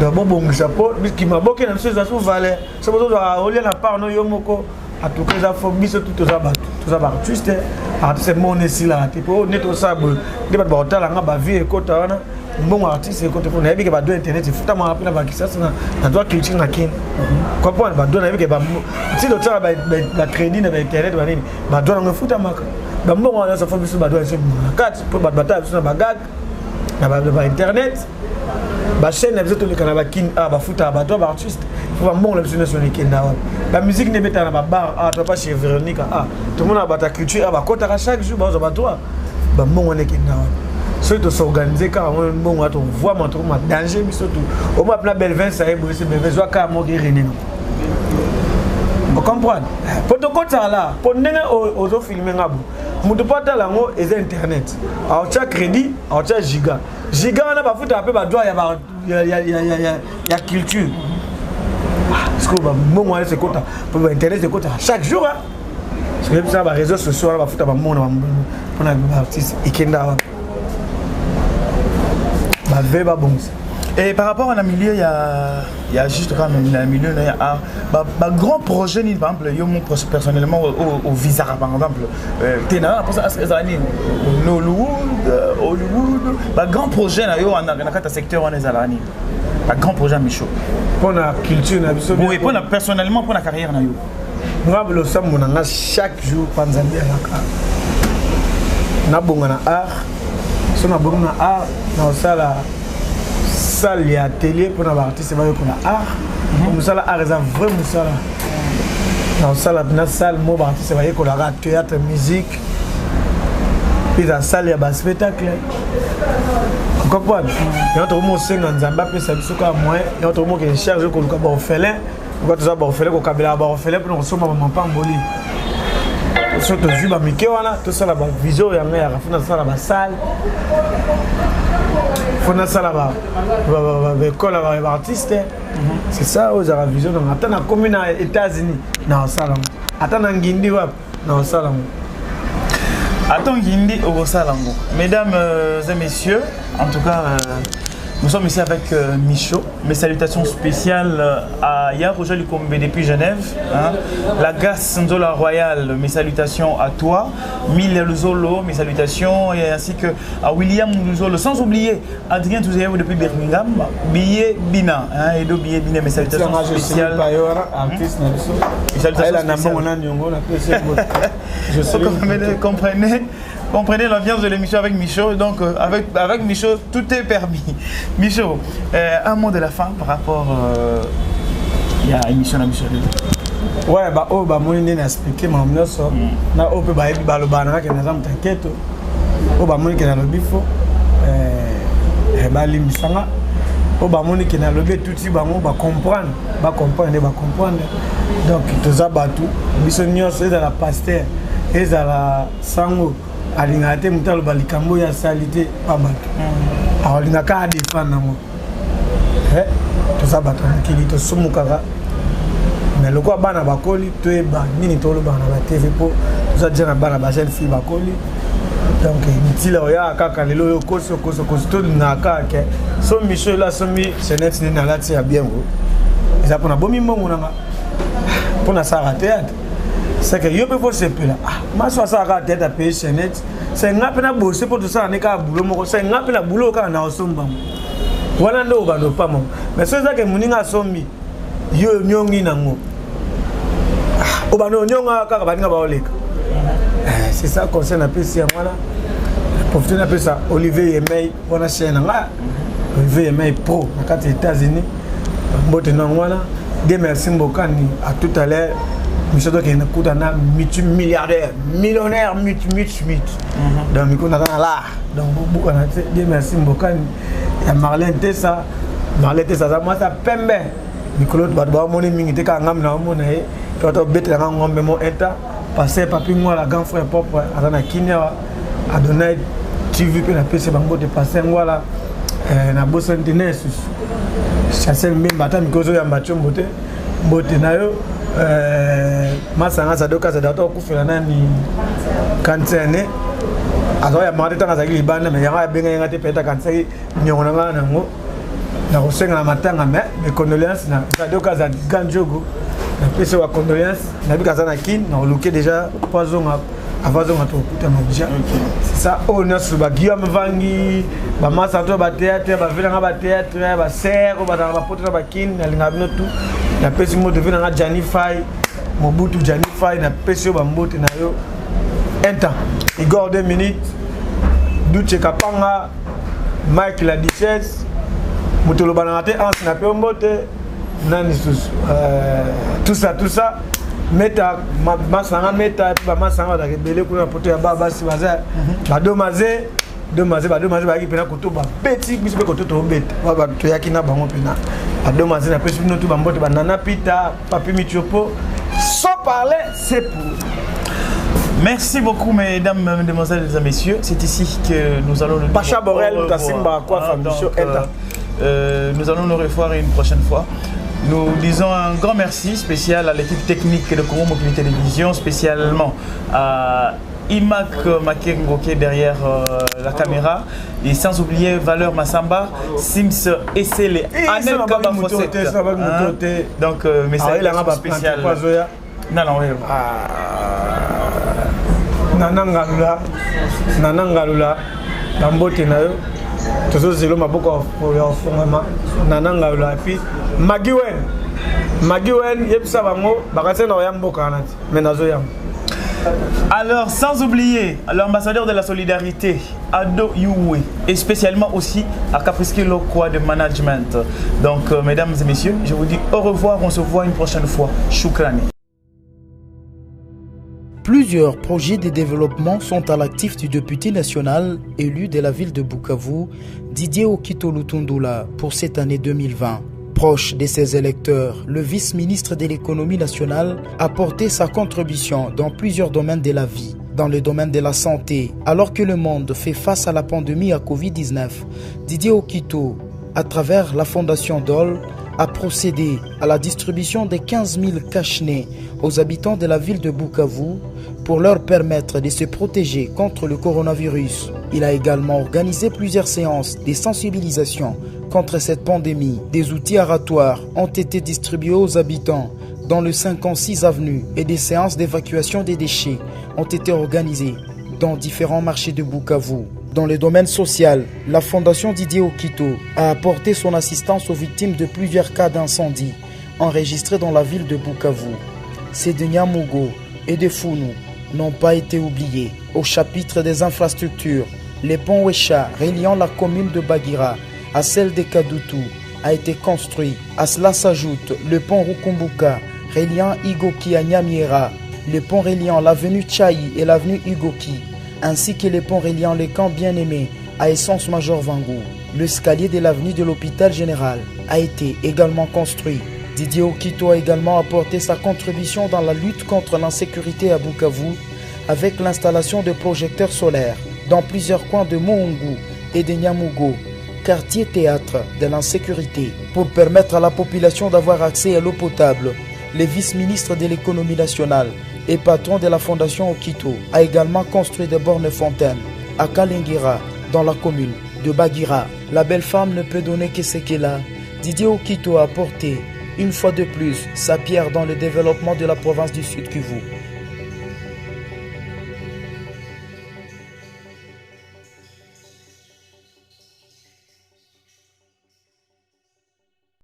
Donc bobongisa mpo maboke na biso eza su valeur. So bozozwa olia na part no yo moko, atuka eza fo. Biso tu toza bato, toza baartiste. Artiste mona esilaka te, mpo nde tosala boye nde bato bakotala nga bavie ekota wana mbongo artiste ekota. Mpo nayebi ke badroit internet efutamaka mpe na bakisasi na droit culture na kini, comprendre badroit. Nayebi ke ti totiaka bacrédit na bainternet banini, badroit nango efutamaka, bambongo wana nyonso. Fo biso badroit nyonso ebima na kati mpo bato batala biso na bagag na bainternet, bachaîne na biso toleka na bakini awa, bafutaka bato ya baartiste. Fo bambongo na biso nyonso ekenda wapi? Bamusike nde ebetaka na babar awa, topa chez Véronique a tomona bato ya culture awa bakotaka chaque jour, bazwa badroit. Bambongo wana ekenda wapi? Soki tos'organiser kaka mbongo wana, tovwama, tokoma danger biso tu. Omoi mpena Belvin aye boye, se Belvin zwa kaka moko erene no, ocomprendre, po tokotaka la po ndenge ozofilme nga bo moto mpo atala yango eza internet, aotya crédit, aotya giga. Giga wana bafutaka mpe badroit ya culture. Parce que bambongo wana ekota po bainternet ekotaka chaque jour, soki bisa baréseau sociaux wana bafuta bambongo mpona baartiste, ekenda wapi? Bave babongisa. Et par rapport à la milieu, il y a juste quand même la milieu, il y a bah, bah, grand projet, par exemple, yo, moi, personnellement, au visa, par exemple, t'es là, pour ça, Hollywood, Hollywood, bah, grand projet, là, yo, on a un secteur, on est à bah, grand projet, Micho. Pour la culture, oui, pour la, personnellement, pour la carrière, na yo. Nga losambo na nga chaque jour pa Nzambe alaka nabonga na art. So nabongi na art, na osala. Salle ya atelier mpona baartiste bayokola art. Mosala art eza vrai mosala. Nakosala mpena salle mo baartiste bayekolaka théâtre, musique, mpe eza salle ya baspectacle. Comprendre yango, tokomi kosenga Nzambe apesa biso kaka moyen. Yango tokomi kokende charge koluka baorphelin, lokola toza baorphelin, kokabelaka baorphelin mpona kosomba bamampamboli. So tozwi bamike wana, tosala bavision yango yaka. Fo nasala basale, fo nasala baekole ya baartiste. C'est ça oyo ezalaka vision nanga. Ata nakomi na États-Unis, naosala yango. Ata na ngindi wapi, naosala yango. Attends, Ngindi Ogosalango. Mesdames et messieurs, en tout cas, nous sommes ici avec Micho. Mes salutations spéciales à Yaroja Lukombe depuis Genève. Hein. La Gas Nzola Royale, mes salutations à toi. Mille Luzolo, mes salutations. Et ainsi que à William Luzolo. Sans oublier Adrien Touzeyev depuis Birmingham. Billet Bina. Hein, Edo Billet Bina, mes salutations spéciales. Artiste na biso. Mes salutations Ayela na spéciales. mbongo na niongo, napesi ye mbote. Je salue. Comprenez, comprenez, comprenez l'ambiance de l'émission avec Micho. Donc, avec Micho, tout est permis. Micho, un mot de la fin par rapport il y a émission na Micho. Ouais, baoyo bamoni nde na expliquer makambo nyonso, na oyo mpe bayebi balobaka nanga ke naza moto aketo, oyo bamoni ke nalobi fo balimbisanga, oyo bamoni ke nalobi etuti bango, bacomprendre, bacomprendre nde bacomprendre. Donc toza bato biso nyonso, ezala pasteur, ezala sango, alingaka te moto aloba likambo oyo asali te pa bato, alingaka adefendre yango. Toza bato ya mokili, tosumukaka, mais lokola bana bakoli, toyeba nini tolobaka na batv, mpo toza déjà na bana, bajeune fille bakoli. Donc ntila oya kaka lelo oyo okosi, okosi, okosi. Tolingaka kaka ke so Micho elo asombi chaînette nini alati ya bien, ngo eza mpona bomi mbongo nanga mpo nasalaka théâtre. C'est que yo mpe fo sepela. Ah, maso asalaka théâtre, apaye chaînette, c'est nga mpe na bose mpo tosala nde kaka bulo moko, c'est nga mpe na bulo kaka na osombango wana nde obanda opama. Mais so ezake moninga asombi, yo oniongi nango, obanda onionga kaka baninga baoleka. C'est ça conseil napesi yango wana. Profite napesa Olivier Yemei wana, chaîne na nga Olivier Yemei Pro na kati ya États-Unis, mbote nango wana de. Merci Mbokani, à tout à l'heure. Miso tokende kuta na multimilliardaire, millionnaire, multi multi multi. Donc miko naza na lar, donc bobukana te de. Merci Mbokani ya Marlene Tesa. Marlene Tesa aza mwasi ya pembe. Mikolo bato baomoni mingi te, kaka ngambi na omona ye mpe bato babetelanga ngombe mo eta. Paster Papi Ngwala, grand frère propre, aza na Kinia awa, Adonai TV mpe napesi bango te. Paster Ngwala, nabosani te na esusu Chancel Mbemba. Ata mikolo ozoyamba tiombo te, mbote na yo. Masanga Sadoka Zada ata okufela nani kansene, azoyambaka te ntango azalaki libanda, mais yango abengaki nga te. Peut-être akanisaki niongo na ngai nango nakosenga na matanga. Mais mes condoléances na Zadoka aza Ganjogo, napesi ba condoléance. Nayebi kaza na Kine, naoluke déjà po azonga. Avant azonga, tokutana déjà. C'est ça oyo nyonso, baguillaume Vangi, bamasa to bathéâtre, bavelanga bathéâtre, basere oyo bazalaka bapoto na bakine, nalingaka bino tu. Napesi moto ve nanga Jani Fai Mobutu. Jani Fai, napesi yo bambote na yo. Un temps Igor, 2 minutes, Duche Kapanga, Mike la Duchesse, moto olobanaka te, Anse na pe yo mbote. Nani susu? Tout ça, tout ça, meta masanga meta epi bamasanga bazalaka ebele kuna na poto ya ba basi baza badomaze domaze badomaze bayaki mpena koto babeti biso mpe koto tobeta toyaki na bango mpena badomaze. Napesi bino tu bambote, banana Pita, Papi Mitiopo, sans parler, c'est pour Merci beaucoup, mesdames, mesdemoiselles et messieurs. C'est ici que nous allons nous Pacha Borel, au revoir. Tassimba, quoi, Hein, Fabricio, donc, nous allons nous revoir une prochaine fois. Nous disons un grand merci spécial à l'équipe technique de Congo Mobile Télévision, spécialement à Imak Makengo qui est derrière la caméra, et sans oublier Valeur Massamba, Sims Essele, Anel Kaba Fosset. Hein, donc, mes salutations spéciales. Non, non, oui. Nana Ngalula, Nana Ngalula, bambote na yo, tozozela maboko ya ofongama. Nana Ngalula, et puis Magiwen, Magiwen, yebisa bango bakasi na oya mboka wana te, mais nazoyamba. Alors, sans oublier l'ambassadeur de la solidarité, Ado Yuwe, et spécialement aussi à Capriski Lokwa de Management. Donc, mesdames et messieurs, je vous dis au revoir, on se voit une prochaine fois. Choukrani. Plusieurs projets de développement sont à l'actif du député national élu de la ville de Bukavu, Didier Okito Lutundula, pour cette année 2020. Proche de ses électeurs, le vice-ministre de l'économie nationale a porté sa contribution dans plusieurs domaines de la vie. Dans le domaine de la santé, alors que le monde fait face à la pandémie à Covid-19, Didier Okito, à travers la fondation Dole, a procédé à la distribution de 15 000 cache-nez aux habitants de la ville de Bukavu pour leur permettre de se protéger contre le coronavirus. Il a également organisé plusieurs séances de sensibilisation contre cette pandémie. Des outils aratoires ont été distribués aux habitants dans le 56 avenue et des séances d'évacuation des déchets ont été organisées dans différents marchés de Bukavu. Dans le domaine social, la Fondation Didier Okito a apporté son assistance aux victimes de plusieurs cas d'incendie enregistrés dans la ville de Bukavu. Ces de Nyamugo et de Founou n'ont pas été oubliés. Au chapitre des infrastructures, le pont Wecha reliant la commune de Bagira à celle de Kadutu a été construit. À cela s'ajoute le pont Rukumbuka reliant Igoki à Nyamiera, le pont reliant l'avenue Tchaï et l'avenue Igoki, ainsi que le pont reliant le camp Bien-Aimé à Essence Major Vangu. L'escalier de l'avenue de l'hôpital général a été également construit. Didier Okito a également apporté sa contribution dans la lutte contre l'insécurité à Bukavu avec l'installation de projecteurs solaires dans plusieurs coins de Moungu et de Nyamugo, quartier théâtre de l'insécurité. Pour permettre à la population d'avoir accès à l'eau potable, le vice-ministre de l'économie nationale et patron de la fondation Okito a également construit des bornes fontaines à Kalingira, dans la commune de Bagira. La belle femme ne peut donner que ce qu'elle a. Didier Okito a apporté, une fois de plus, sa pierre dans le développement de la province du Sud Kivu.